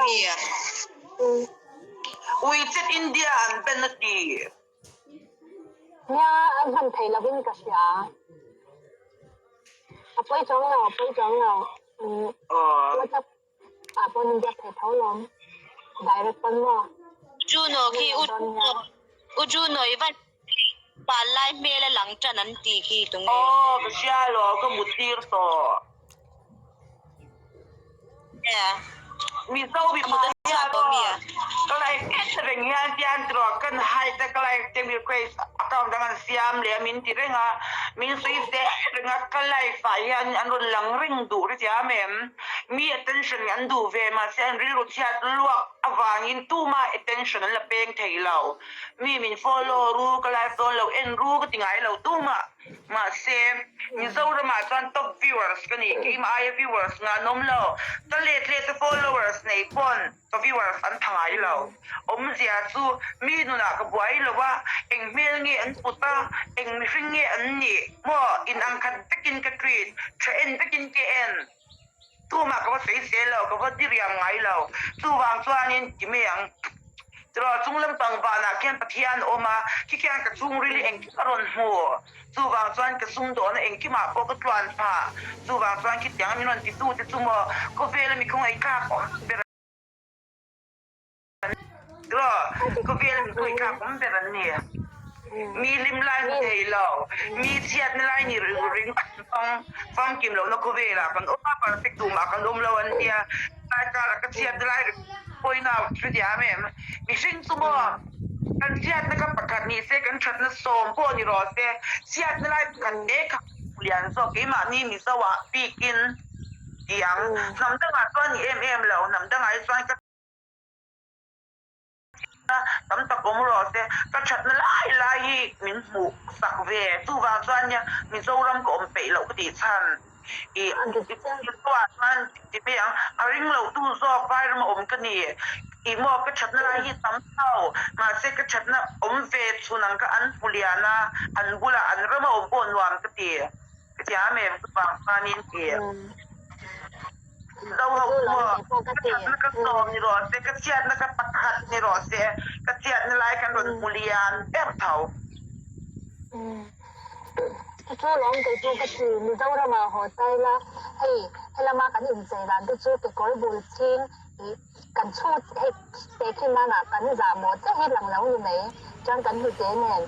mi? WeChat India an ban a ti. Nia an hman thei lovin ka hria. A pawi chuang lo, a pawi chuang lo. WhatsApp ah pawh an inbiak thei tho lawm. Direct pawn maw? Juno khi U Juno i van pal lai hmel a lang tan an tih khi tunge? Aw ka hria alawm ka mut tir tawh. Mizo mipa hian aw ka live en reng hian tian tiraw kan hide a ka live te request account dang an siam leh a min ti reng a min sawi zel reng a ka live ah hian an rawn lang reng duh hrethiam em mi attention an duh ve mahse an rilru chhiat luak avangin tuma attention an la peng thei lo mi min follow ru ka live dawn lo en ru ka ti ngai lo tumah. Mahse, Mizoramah chuan top viewers ka ni, keimah aia viewers nga an awm lo. Ka let let a followers nei pawn ka viewers an tha ngai lo. Awmzia chu mi nunah ka buai lo a, eng hmel nge an put a, eng mihring nge an nih maw inang khat vekin ka treat, tha en vekin ka en. Tumah ka va sawi zel lo, ka va diriam ngai lo. Chuvang chuanin ti mai ang. Churaw chung lampang vanah khian Pathian a awm a, khi khian ka chhungril hi engkim a rawn hmu. Chuvang chuan ka sumdawhna engkimah pawh ka tluan phah. Chuvang chuan khitiang min rawn titute chu maw khawvela mi khawngaihthlak awm ber an ni. Churaw khawvela mi khawngaihthlak awm ber an ni. Mi hlim lai hmu thei lo, mi chhiatna lai ni ringawt hmang famkim lohna khawvelah kan awm a, perfect tumah kan awm lo an tia. Tlai karah ka chhiatna lai pawina hrethiam em? Mihring chu maw kan chhiatna kha pakhat ni se kan thatna sawm pawh ni rawh se, chhiatna lai pakhat te kha lian zawk keimahni Mizo ah bikin ti ang. Hnam dangah chuan ni em em lo, hnam dangah hi chuan ka tam tak awm rawh se, ka thatna lai lai hi min hmuh sak ve. Chuvang chuan nia Mizoram ka awm peih loh ka tih chhan i Mizoah chuan ti mai ang, a ring lo tu zawk Vairama awm ka ni tih maw ka thatna lai hi tam lo, mahse ka thatna awm ve chhun ang kha an hmu lian a, an bulah an rama awm pawh nuam ka ti. Ka thiam em chuvang chuanin i Zo ho pawh ka thatna ka sawm ni rawh se, ka chhiatna ka pakhat ni rawh se, ka chhiatna lai kan rawn hmu lian ber tho. Chu lawm kei chu ka ti, Mizoramah haw ta ila hei helama kan inchei dan te chu kekawr bul chhing ih kan chhut hei tehkhin nanah kan zahmawh chiah hi lang lo ni mai chuan kan hnute nen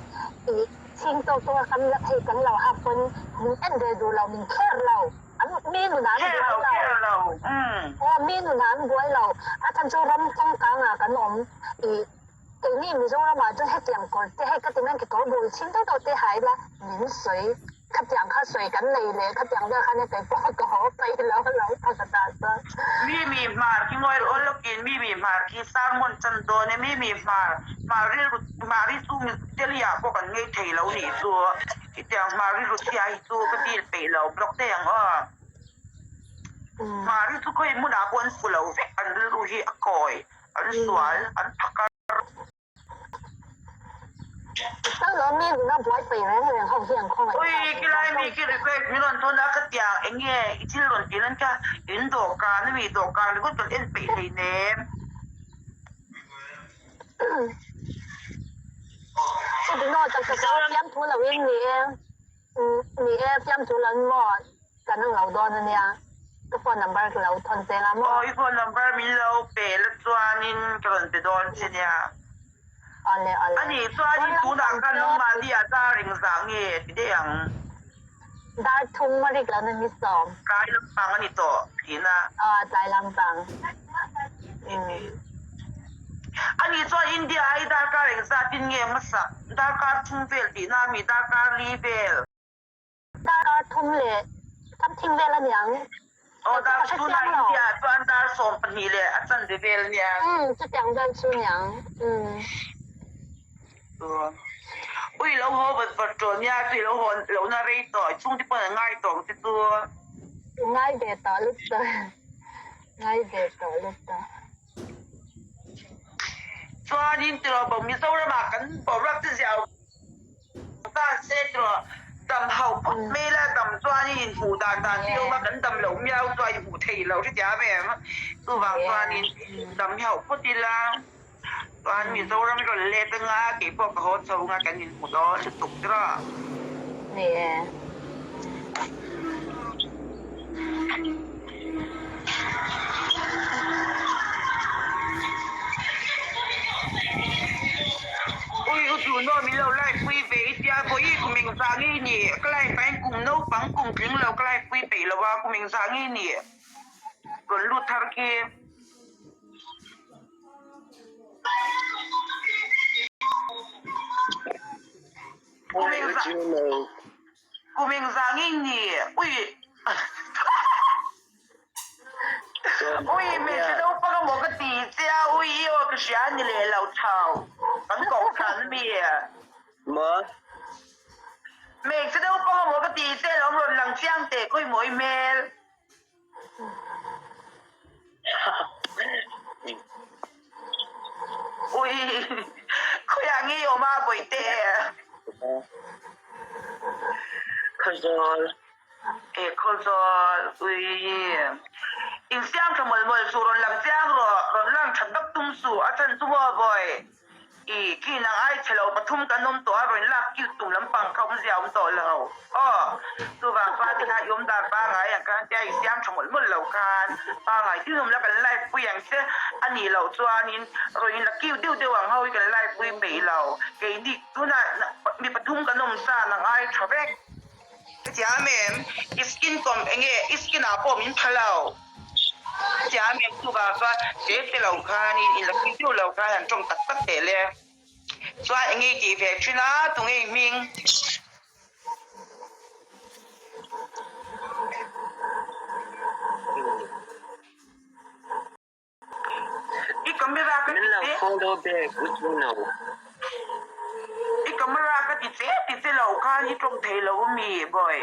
ih chhing tawk tawk a kan hei kan lo hak pawn min en ve duh lo min kher lo. An mi nunah an buai lo. Aw mi nunah an buai lo. A chhan chu ram changkangah kan awm i keini Mizoramah chuan hetiang kawr te hei ka ti mai kekawr bul chhing deuh deuh te ha ila min sawi khatiang kha sawi kan nei leh khatiang vel khan kei pawh ka haw peih lo lo pakhatah chuan. Mi mi hmar khi ngawi rawh aw lawkin mi mi hmar khi sermon chan dawn e mi mi hmar hmar rilru hmar hi chu Delhi ah pawh kan ngei thei lo nih chu. Hetiang Mari Ruthia hi chu ka deal peih lo block daih ang aw. Mari chu khawi hmunah pawh an fu lo vek, an rilru hi a kawi, an sual, an phakar. Ui khilai mi khi request min rawn thawn a ka tiang eng nge i thil rawn tih nan kha in dawhkan ami dawhkan ringawt kan en peih hleinem. Chubino taksa fiamthu lo in ni e, ni e fiamthu lo in maw kan ang lo dawn ania ka phone number ka lo thawn cheng a maw. Aw i phone number min lo pe la chuanin ka rawn pe dawn che nia. Awle awle. Ani chuanin tunah khan nangmahni ah dar engzah nge ti daih ang. Dar thum a rik lo na ni sawm. Tlai lampang a ni tawh tihna. Aw tlai lampang. Ani chuan India ai darkar engzat in nge hmasa darkar thum vel tihna ami darkar li vel. Darkar thum leh something vel a niang. Aw dar tunah India ah chuan dar 12 leh a chanve vel a nia. Umm chutiang vel chu niang. Umm. Ui lo haw vat vat tawh nia tui lo haw lohna rei tawh i chhungte pawn an ngai tawh ang che chu. Ngai ve tawh lutuk. Ngai ve tawh lutuk. Chuanin tiraw Mizoramah kan boruak te ziah ta se tiraw. Dam hauh phawt mai la, dam chuan i inhmuh dan dan te awm a, kan dam loh miau chuan i hmuh thei lo hrethiam em? Chuvang chuanin dam hi hauh phawt ila, chuan Mizoram i rawn let anga keipawh ka haw chho anga kan inhmu dawn lutuk tiraw? Ni e. Ui u chu naw min lo live pui ve i tia vawi kum engzah nge ni ka live ah hian kum naupang kum tling lo ka live pui peih lo a kum engzah nge ni rawn lut thar khi. Kum engzah Kum engzah nge ni? Ui Ui hmeichhe naupang amaw ka ti che a, ui i aw ka hria a ni leh lo chau. Kan kohhran mi. Maw? Hmeichhe naupang amaw ka ti che alawm rawn lang chiang teh khawi maw i hmel. Ui, khawiah nge i awm a Bawihte? Khawzawl. E Khawzawl, ui. Insiam tha mawlh mawlh suh, rawn lang chiang rawh, rawn lang that vak tum suh, a chhan chu maw Bawi? I khi nang ai chhe lo pathum kan awm tawh a rawn lak cute tum lampang kha awmzia awm tawh lo aw. Chuvang chuan tikha i awm dan pangai ang khan tia i siam tha mawlh mawlh lo khan pangai thil awm la kan live pui ang che a nih loh chuanin rawn in la cute deuh deuh ang ho hi kan live pui peih lo. Keini tunah mi pathum kan awm sa nang ai tha vek. Hetiang em i skin kawm enge i skin ah pawh min pha lo. Hetiang em chuvang chuan te te lo khanin in la cute deuh lo khan han tawng tak tak teh le. Chuan enge i tih ve thin a tunge i hming? I camera ka ti Min lo che. follow back u chu no. I camera ka ti che ti che lo khan i tawng thei lo ami boy.